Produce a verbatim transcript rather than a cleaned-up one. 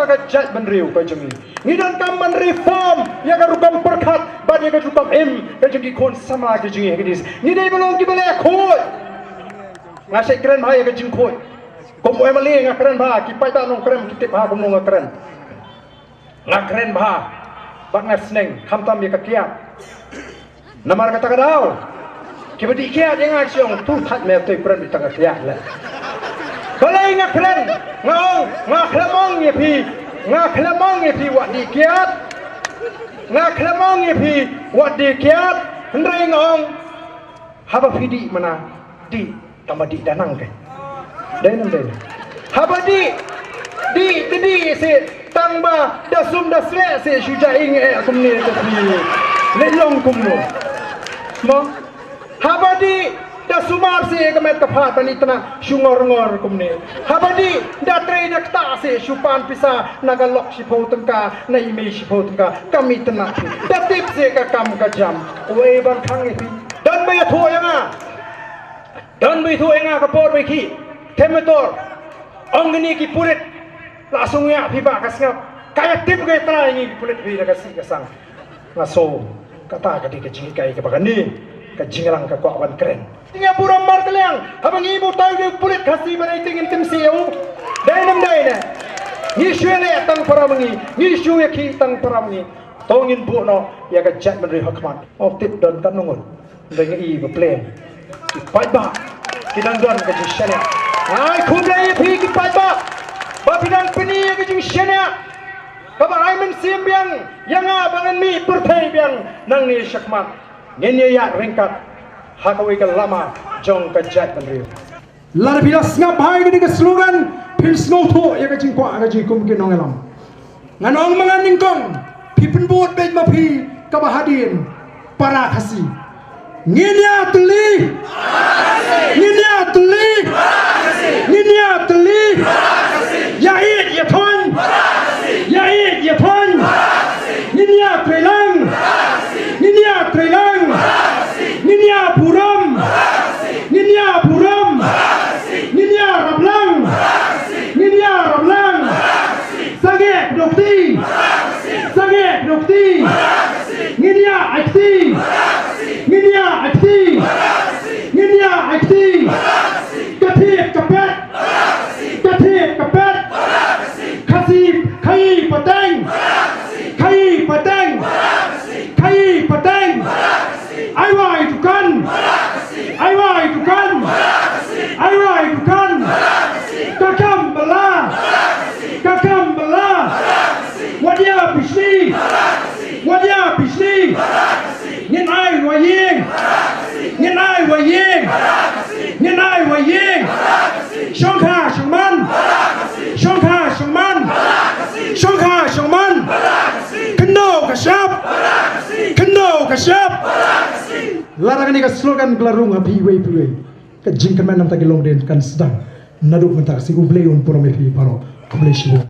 ka jaitbynriew ka jong ngi. Ngi donkam ban reform ïa ka rukom pyrkhat bad ïa ka rukom im ka jong ki khun samla ka jong ngi ha kine ki sngi. Ngi dei ban long kiba leh khuid. Nga shait kren bha ïa ka jingkhuid. Kum u MLA nga kren bha, ki paidbah Nongkrem ki tip bha kumno nga kren. Nga kren bha bad nga sneng, khamtam ïa ka kiad. Namar kata ka daw kiba dih kiad ïa nga ki ong, tu thait me te kren beit tang ka kiad leh. Balei nga kren? Nga ong, nga khlem ong ïa phi, nga khlem ong ïa phi wat dih kiad. Nga khlem ong ïa phi wat dih kiad. Hynrei nga ong, haba phi dih mana, dih tang ba dih da nang kai. Dei nam dei. Haba dih, dih te dih seh, tang ba da sum da sleh seh, shu ja ing eh kumne te phi. Leh long kumno? Mo? Haba dih da sumar seh ka met ka phad ban itynnad, shu ngor ngor kumne. Haba dih da trei da ktah seh, shu pan pisa na ka lok shiphew tyngka, na i mei shiphew tyngka, kam itynnad phi. Da tip seh ka kam ka jam. Uei ban khang ïa phi? Don ba ïathuh ïa nga. Don ba ïathuh ïa nga ka por ba khih. Them metor. Ong kine ki pulit. La sngewthuh phi ba ka sngap. Ka ïa tip ka ïa trai ngi ki pulit phi da ka sih ka sang. Nga so. Kata ka dei ka jinghikai kaba kane ka jingïalang ka kwah ban kren. Ngi ïa burom markylliang. Haba ngi buh tai u pulit Khasi ba dei ting in tim siew. Dei nam dei ne. Ngi shu ïa leh tang para ma ngi. Ngi shu ïa khih tang para ma ngi. To ngin buh noh ïa ka jaitbynriew ha khmat. Ong tip don ka nongut. Dei ngi i ba pleng. Ki paidbah ki dang don ka jingshaniah. Ai khublei ïa phi ki paidbah ba phi dang pyni ïa ka jingshaniah. Kaba ai mynsiem biang ïa nga ba ngan mih pyrthei biang nangne shakhmat. Ngin ïa ïaid ryngkat ha kawei ka lama jong ka jaitbynriew. Lada phi la sngap bha ïa kane ka slogan, phin sngewthuh ïa ka jingkwah ka jingkum ki nongïalam. Ngan ong ma nga nyngkong, phi pynbud beit ma phi kaba hadien para Khasi. Ngin ïa tylli. Ngin ïa tylli. Ngin ïa tylli. Ïa ïeit ïa thon. Ïa ïeit ïa thon. Ngin ïa trei lang. Ngin ïa trei lang. Ngin ïa burom. Ngin ïa burom. Ngin ïa rap lang. Ngin ïa rap lang. Sangeh pyndonkti. Sangeh pyndonkti. Ngin ïa ai kti. Ngin ïa ai kti. Ngin ïa ai kti. Ka thied ka pet. Ka thied ka pet. Khasi, khaïi pateng. Khaïi pateng. Khaïi pateng. Ai wai dukan. Ai wai dukan. Ai wai dukan. Ka kam bala. Ka kam bala. Wat ïa pishni. Wat ïa pishni. Ngin ai wai ïing. Ngin ai wai ïing. Ngin ai wai ïing. Shongkha shongman. Shongkha shongman. Shongkha shongman. Kyndoh ka shap. Kyndoh ka shap. Lada kane ka slogan ka la rung ha phi iwei pa iwei, ka jingkyrmen na ka bynta ki longdien kan sdang. Naduh mynta ka sngi U Blei un burom ïa phi baroh. Khublei shibun.